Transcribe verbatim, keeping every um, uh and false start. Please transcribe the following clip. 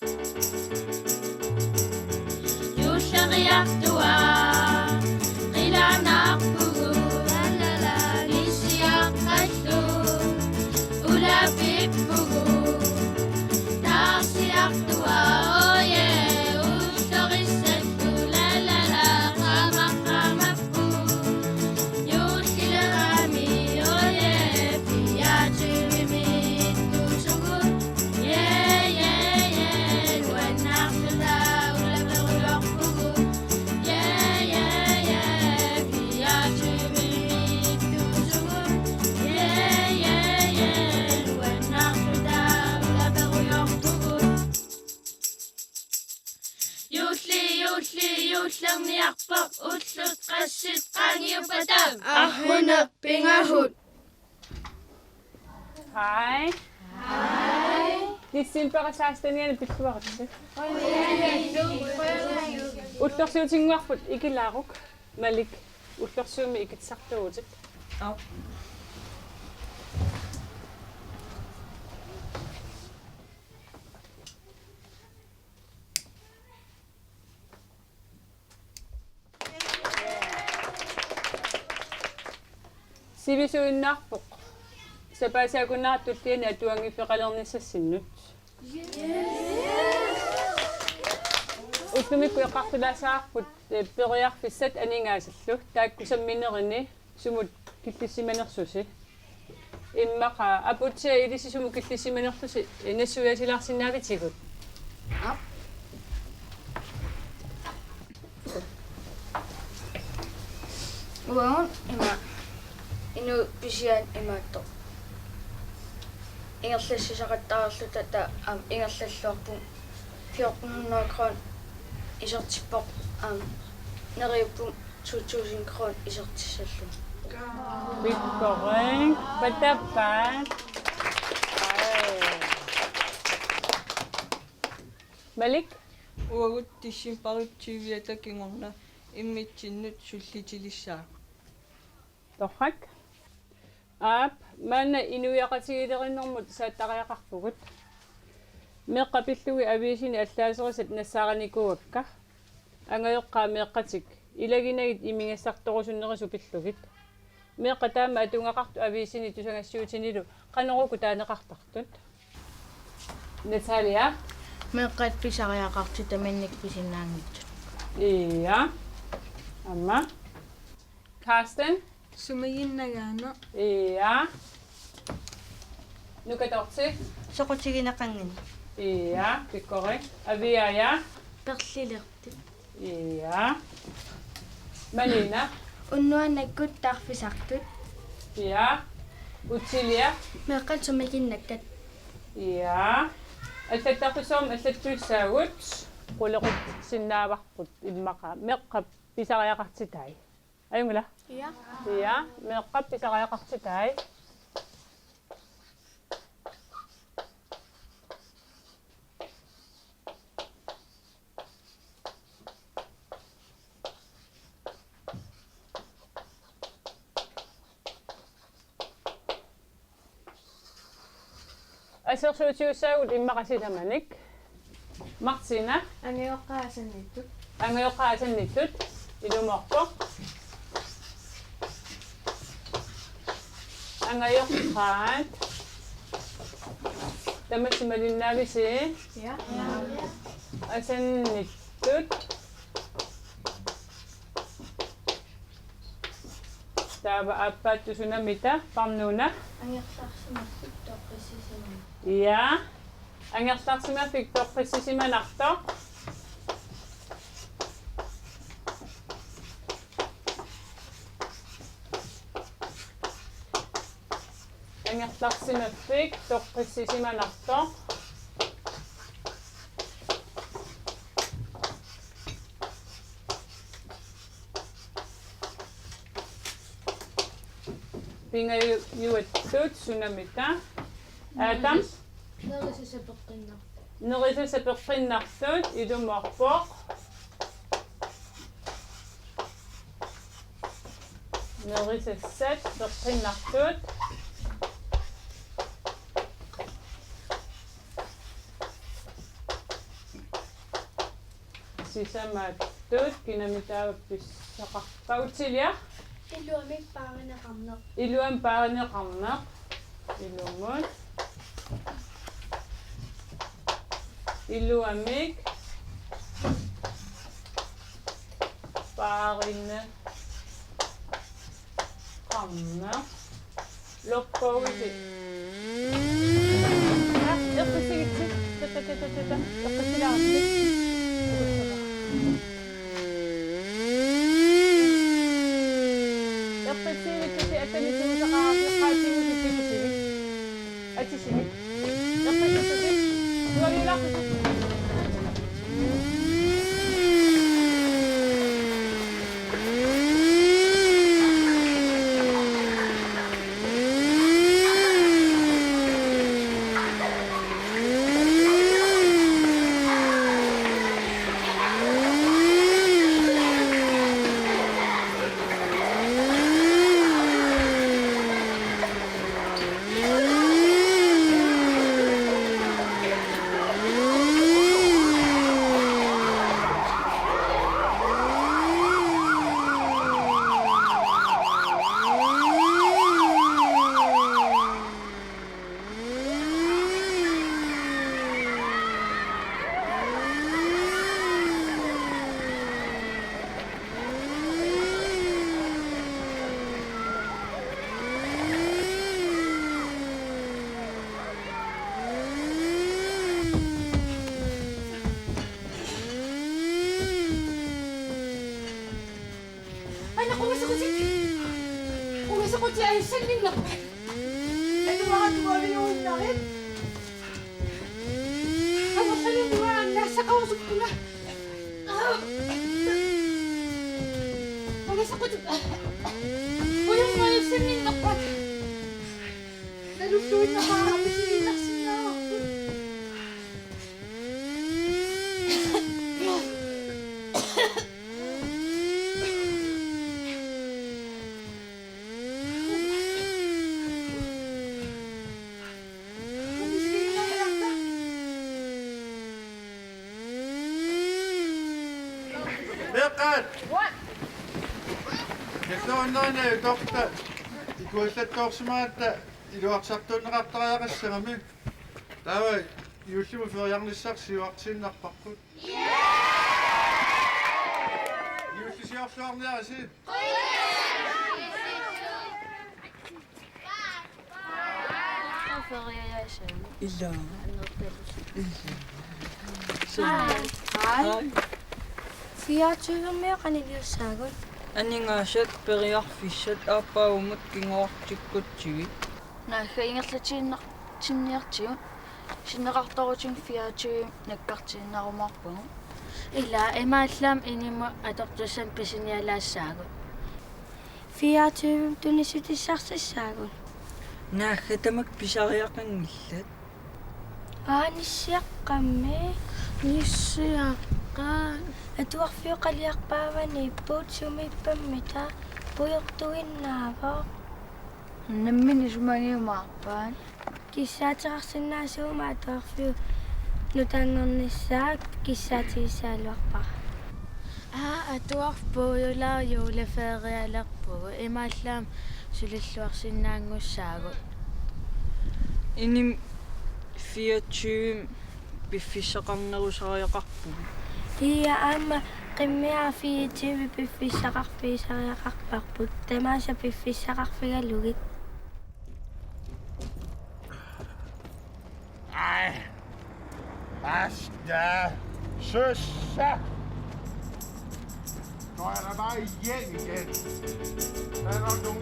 Juulleriartuaa qilanaarpugut, nissiaqqallu ulapippugut. Taarsiartuaa, oje, ullorissat, ulalala, qamaqamappugut. Juullilerami, oje, fireogtyvemiittusugut. Ja, ja, ja, nuannaarluta ulaperujorpugut. Ja, ja, ja, fireogtyvemiittusugut. Ja, ja, ja, nuannaarluta ulaperujorpugut. Juulli, juulli, juullerniarpoq, ullut qassit qaangiuppata. Arhuneq pingahut. Hej. Hej. December sekstenianni pilluaritsi. Ullorsiutinnguarput ikilaaruk, Malik. Ullorsiummik ikitsisartuuvutit. Aap. Sivisuinnarpoq sapaatip akunnera tulliani atuanngiffeqalernissassinnut. Ullumikkut eqqartulaassavarput, eh, periarfissat aningaasallu, taakku samminerini sumut killissimanersusi. Immaqa aputsiaq ilissi sumut killissimanerlusi, eh, nassuiaatilaarsinnaavitigut? Aap. Uagut ima inuit pisiaat imaattoq. Ingerlassisaqattaarluta taava aamma ingerlalluarpugut fjorten hundrede kroner isertippoq, aamma neriuppugut to tusind kroner isertissallugu. Pikkorik, patappaat. Aj. Malik? Uagut decembarip tyviata kingorna immitsinnut sullitilissaagut. Torrak. Aap, maanna inuiaqatigiilerinermut saattariaqarpugut. Meeqqat pillugit aviisini allaaserisat nassaarinikuuakka. Angajoqqaat meeqqatik ilaginagit imigassartorusunnerisut pillugit. Meeqqat taama atugaqartut aviisini tusagassiutinilu qanoq uku taaneqartartut? Natalia. Meeqqat pisariaqartut tamanna pisinnaanngitsut. Ja. Aamma. Karsten. Sumiginnagaaneq. Ja. Nuka Dorthe. Soqutigineqanngilaq. Ja, pikkorik. Aviaja. Perlilertut. Ja. Malina. Unnuanakkut tarfisartut. Ja. Utsilia. Meeqqat sumiginnakkat. Ja. Allattarfissuarmik allattuissaagut. Qulequtsinnaavarput immaqa meeqqat pisariaqartitai. Ajunngilaq? Ja. Ja, meeqqat pisariaqartitai. Assersuutigisassaagut immaqa silamanik. Martina. Angajoqqaat asannittut. Angajoqqaat asannittut. Ilumoorpoq. Angajoqqaat. Tamassi malinnaavisi? Ja. Asannittut. Taava aappaattut sunamita, Parnuuna? Angerlarsimaffik toqqissisimanartoq. Ja. Angerlarsimaffik toqqissisimanartoq. Angerlarsimaffik toqqissisimanartoq. Pingajuattut sunamita? Adam? Nerisassat peqqinnartut. Nerisassat peqqinnartut, ilumoorpoq. Nerisassat peqqinnartut. Sisamaattut kinami taava pissaqarpa? Utilia? Iluamik paarineqarneq. Iluamik paarineqarneq. Ilumut. Iluamik paarineqarneq. Loppuusi. Eqqissigitsi. Tata, tata, tata. Eqqissilaarsi. Eqqissigitsigu atani tuusaqaarsi, qaatigut ikiusigit. Atisigit. Eqqississutit. Nualiulaarsutit. Aana qungasequtit. Qungasequtit ajussanninnerpat. Anuara tuaviuinnarit. Amerlanerua annaassaqarusuppunga. Qungasequtit. Ujornarujussuanngorpat. Nalulluinnarpara pisiniinnarsinnaavarput. Meeqqat! Killorunnaani utoqqatta ikuallattoorsimagatta iluarsartuunneqartariaqassagami. Taava juullimut feriarnissaq siuartiinnarparput. Juullisiorluarniarisi. Ila. Ila. Hej. Hej. Fireogtyvemiut qanilliussaagut? Aningaasat periarfissat aappaagumut kinguartikkutsigit. Naagga ingerlatinniartigu. Sinneqartoorutigut fireogtyve nakkartiinnarumaarpagut. Ila, imaallaat inimut atortussamik pisinialaassaagut. Fireogtyve tunissutissarsiassaagut. Naagga tamakku pisariaqanngillat. Aa, nissiaqqammi. Nissiaqqat. Atuarfiup qaliarpaavaniipput, sumiippammita pujortuinnaavoq. Nammineq isumagiumaarpaat. Kissaateqarsinnaasuuguma atuarfiup nutaanngornissaa kissaatigissagaluarpara. Aa, atuarfik puigulaarpoq, juleferialerpugut, imaallaat sulilluarsinnaanngussaagut. Inim fireogtyve piffissaqarnerusariaqarpugut. Ija, aamma qimmiaq fireogtyve piffissaqarfigisariaqarparput, tamaasa piffissaqarfigalugit. Ej. Basta. Søs, så. Går jeg da bare hjem igen. Der er nok nogen,